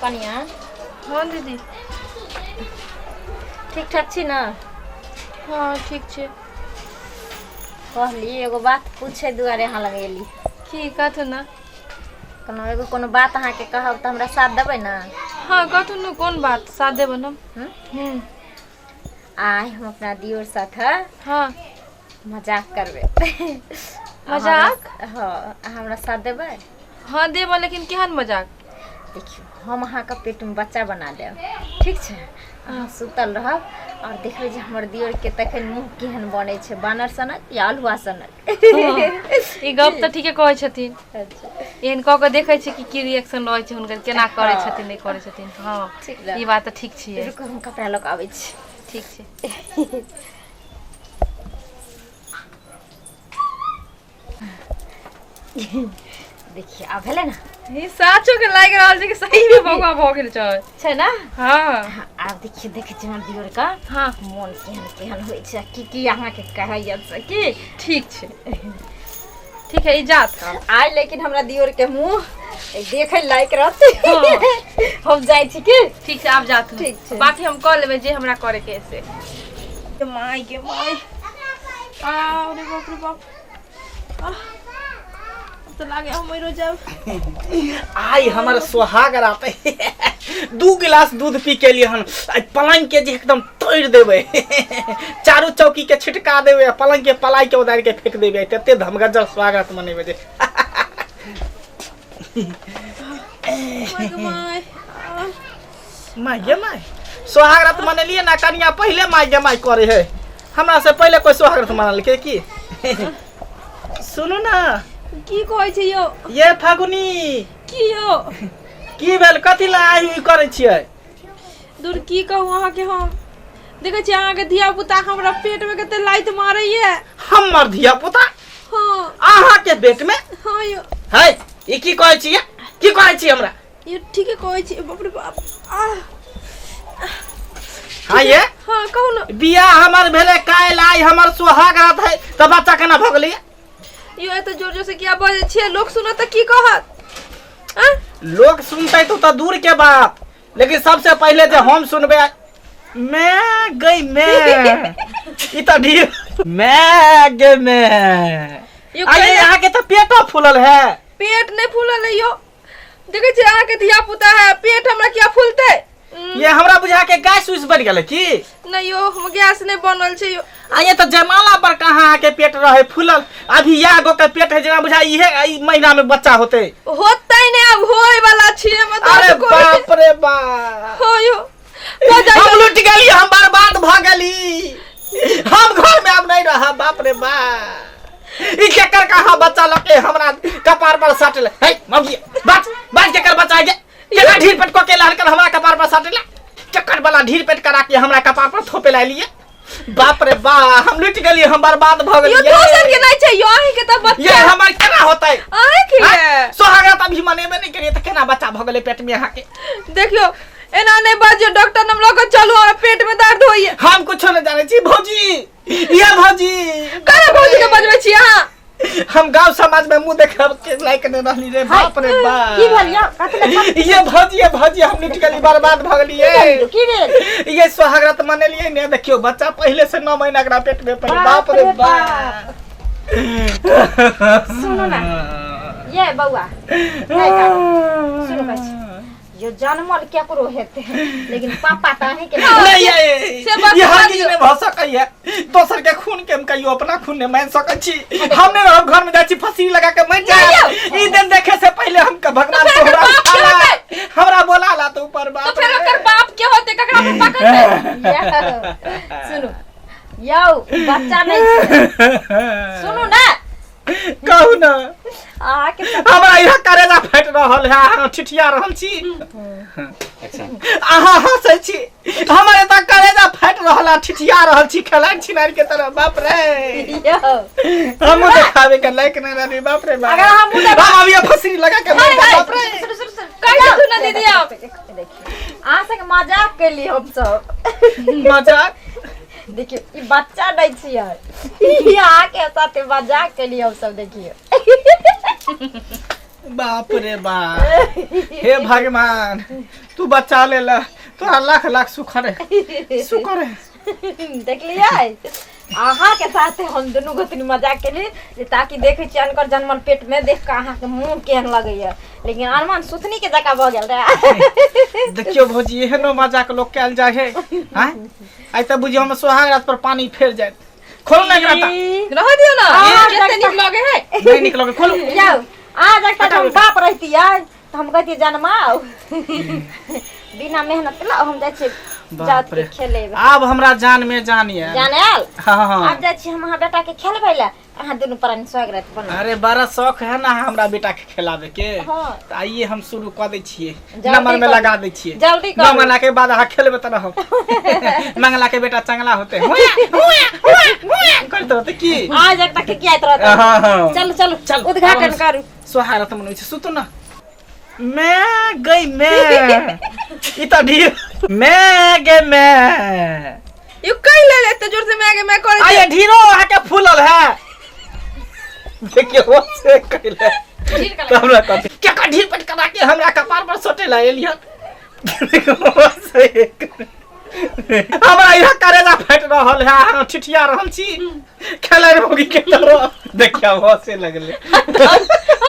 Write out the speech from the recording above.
कनिया। हाँ दीदी। ठीक ठाक छी ना? हाँ ठीक छै। कहली एगो बात पूछे दुआरे अहाँ लग एली। की कहथु ना? कोनो एगो कोनो बात अहाँके कहब तऽ हमरा साथ देबै ना? हाँ कहथु ना, कोन बात साथ देबै ना? हम्म? हम्म। आइ हम अपना दियोर साथ हाँ मजाक करबै। मजाक? हाँ, अहाँ हमरा साथ देबै? हाँ देबै, लेकिन केहन मजाक? देखियौ, हम अहाँके पेटमे बच्चा बना देब, ठीक छै? अहाँ सुतल रहब आओर देखबै जे हमर दियोरके तखन मुँह केहन बनै छै, बानर सनक या अल्हुआ सनक। ई गप तऽ ठीके कहै छथिन। अच्छा, एहन कऽ कऽ देखै छियै कि की रिएक्शन रहै छै हुनकर, केना करै हँ। छथिन, नहि करै छथिन। हँ ठीक ने? ई बात तऽ ठीक छियै। रुकू, हम कपड़ा लऽ कऽ आबै छी। ठीक छै। देखिए आब भेलै ने। ई साचो के लागि रहल छै कि सही में बौआ भऽ गेल छै। छै ने? हाँ। हाँ, आब देखिए, देखै छी हमर दियोर का हाँ मोन केहन केहन होइ छै, की की अहाँके कहैया से की। ठीक छै, ठीक है, ई जात आब। आइ लेकिन हमरा दियोर के मुँह देखै लायक रहतै। हम जाइ छी की? ठीक छै, आब जात। ठीक छै। बाकी हम कऽ लेबै जे हमरा करे के है से। माय के माय, आ रे बाप रे बाप, आह, अब तऽ लागे हम मरो जायब। आइ हमर सोहाग रात है। 2 गिलास दूध पी के लिए हन, आइ पलंग के जे एकदम तोड़ देबै, चारू चौकी के छिटका देबै आ पलंग के पलाई के उदारि के फेंक देबै। तते धमगज्जर स्वागत मनेबै जे माय गे माय, आह, my गे my. सोहाग रात मनेलिए ना कनिया, पहिले माय गे माय करे है। हमरा से पहिले कोई सोहाग रात मनालकै की? सुनू ना। की कहै छै यौ? ये फागुनी। की यौ? की भेल? कथी ला आइ हुइ करै छियै? दूर, की कहू अहाँके हम, देखै छियै अहाँके धिया पुता हमरा पेट में कते लाइत मारैया। हमर धिया पुता? हाँ। अहाँके पेट में? हाँ यौ। है ई की कहै छियै, की कहै छियै हमरा? यौ ठीके कहै छी, बाप रे बाप, आह। हाँ ये। हाँ कहू ना। बियाह हमर भेलै काल्हि, आइ हमर सोहाग रात है, तऽ बच्चा केना भऽ गेलै? यौ एते जोर जोर से किया बजै छियै, लोक सुनत तऽ की कहत? आँ? लोक सुनतै तो तऽ दूर के बात, लेकिन सबसे पहिले जे हम सुनबै। मैं गई मैं, ई तऽ ढीर मैं गे मैं। यौ आइए कहिया- अहाँके तऽ पेटो फूलल है। पेट नहि फूलल है यौ, देखै छियै अहाँके धिया पुता है, पेट हमरा किया फूलतै? ये हमरा बुझा के गैस उस बन गेलै की? नहि यौ, हम गैस नहि बनल छै यौ। आ ये तऽ जयमाला पर कहाँ अहाँके पेट रहे फूलल? अभी इएह गो के पेट है, जेना बुझा इहे ई महीना में बच्चा होते। होतै नहि, आब होय वाला छियै, हमरा दर्द अरे करै छै। बाप रे बाप। हो यौ, हो जाइ। हम लुट गेली, हम बर्बाद भ गेली, हम घर में अब नहीं रहा। बाप रे बाप, ई केकर कहाँ बच्चा लके हमरा कपार पर सटल है? मौगी बात बात, केकर बच्चा है? केना ढीर पेट को के लहर हमरा कपार पर सटल? केकर वाला ढीर पेट करा के हमरा कपार पर थोपे ला लिए? बाप रे बा, हम लुट गेली, हम बर्बाद भ यौ गेली। दोसर के नहि छै यौ, अहीं के तऽ ये बच्चा हमर केना होतै? अहीं के आँय? सोहागरात अभी मनेबे नहीं करिए तऽ केना बच्चा भ गेलै पेट में अहाँके? देखियौ एना नहि बाजियौ, डॉक्टर नाम लऽ कऽ चलू, हमरा पेट में दर्द होइए। हम कुछो नहीं जाने छी भौजी, ये भौजी। करा भौजी के बजबै छी अहाँ? हम गांव समाज में मुंह देखे के लायक नहीं रहली रे। बाप रे बाप। की भेल यौ? कथी लए? ये भौजी, ये भौजी, हम लुट गेली, बर्बाद भ गेली। की भेल? की भेल? ये सोहागरात मनेलिए ने, देखियो बच्चा पहले से 9 महीना एकरा पेट में पड़े। बाप रे बाप। सुनू ना ये बौआ, नहीं कानू। सुनू कहै छी, यो जनमल केकरो हेतै, लेकिन पापा तऽ अहीं के। नहीं ये से बात ये बता हरगिज दियौ। नहीं भऽ सकैया। दोसर के खून के हम कहियो अपना खून नहीं मान सकै छी। हम नहीं रहब घर में, जाइ छी फंसी लगा के मर जायब। ई दिन देखे से पहले हम के भगवान तो फेर तो हमरा बाप के उठा ला। होतै? हमरा बोला ला तो ऊपर। बाप तो फेर रे। ओकर बाप के होतै, ककरा पर पकड़तै? यौ, सुनू यौ, बच्चा नहि छै, सुनू ने। कहू ना। अहाँके हमरा यहाँ करेजा फाटि रहल है, अहाँ ठिठिया रहल छी, अहाँ हंसै छी। हमर एतऽ करेजा फाटि रहल है, ठिठिया रहल छी खेलाइ छिनार के तरह। बाप रे। यौ हम देखावे के लायक नहीं रहली। बाप रे बाप। अगर हम मुँह देखा- हम अभी फंसरी लगा के मर जाएब। बाप रे। सुनू, सुनू, सुनू। कहि देथु ने दीदी आब। देखियौ, अहाँ संगे मजाक केली हमसब। मजाक? देखियौ, ई बच्चा नहि छियै, ई अहाँके साथे मजाक केली हमसब। देखियौ। बाप रे बाप, हे भगवान, तू बचा ले ला, तोरा लाख लाख शुक्र है, शुक्र है। देखलियै, अहाँके साथे हम दुनू गोतनी मजाक केली जे ताकि देखै छी अनकर जनमल पेट में देख कऽ अहाँके मुँह केहन लगैया, लेकिन अनमान सुथनी के जकाँ भऽ गेल रहे। देखियौ भौजी, एहनो मजाक लोक कयल जाइ है? आँय, आइ तऽ बुझियौ हम सोहाग रात पर पानी फेर जायत। खोलू ना एकरा तऽ। रह दियौ ना। अहाँ कते नीक लगे है। नहि नीक लगे, खोलू। यौ, आज एकटा हम बाप रहतियै तऽ हम कहतियै जनमाउ बिना मेहनत ला। हम जाइ छियै बाप जात रे। के खेलेबै। आब हमरा जान में जान ये। जान आयल। हाँ। आब जाइ छी हम अहाँ बेटा के खेलबै लए, अहाँ दुनू प्राणी स्वागत बनाउ। अरे, बड़ा शौक है ना हमरा बेटा के खिलावे के। हाँ। तऽ आइए हम शुरू कऽ दै छियै। जल्दी नंबर में करू। लगा दै छियै। जल्दी नौ करू। महीना के बाद अहाँ खेलबै तऽ रहब। मंगला के बेटा चंगला होते, हुआ, हुआ, हुआ, हुआ करते रहते की। आज एकटा के कियाइत रहत। हाँ। चलू चलू। चल। उद्घाटन करू। सोहारत मनबै छै। सुतू ना। मैं गई मैं, ई तऽ ढीर मैं गे मैं। यो कहि ले एते जोर से मैं के मैं करे। आइए ढीरो अहाँके फूलल है, देखियौ से कहले तऽ हमरा कहते केकर ढीर पेट करा के हमरा कपार पर सोटे ला एलियन। देखियौ से हमरा यहाँ करेला फाटि रहल है, अहाँ ठिठिया रहल छी खेलै रोगी के तरह। देखियौ, हंसे लगले।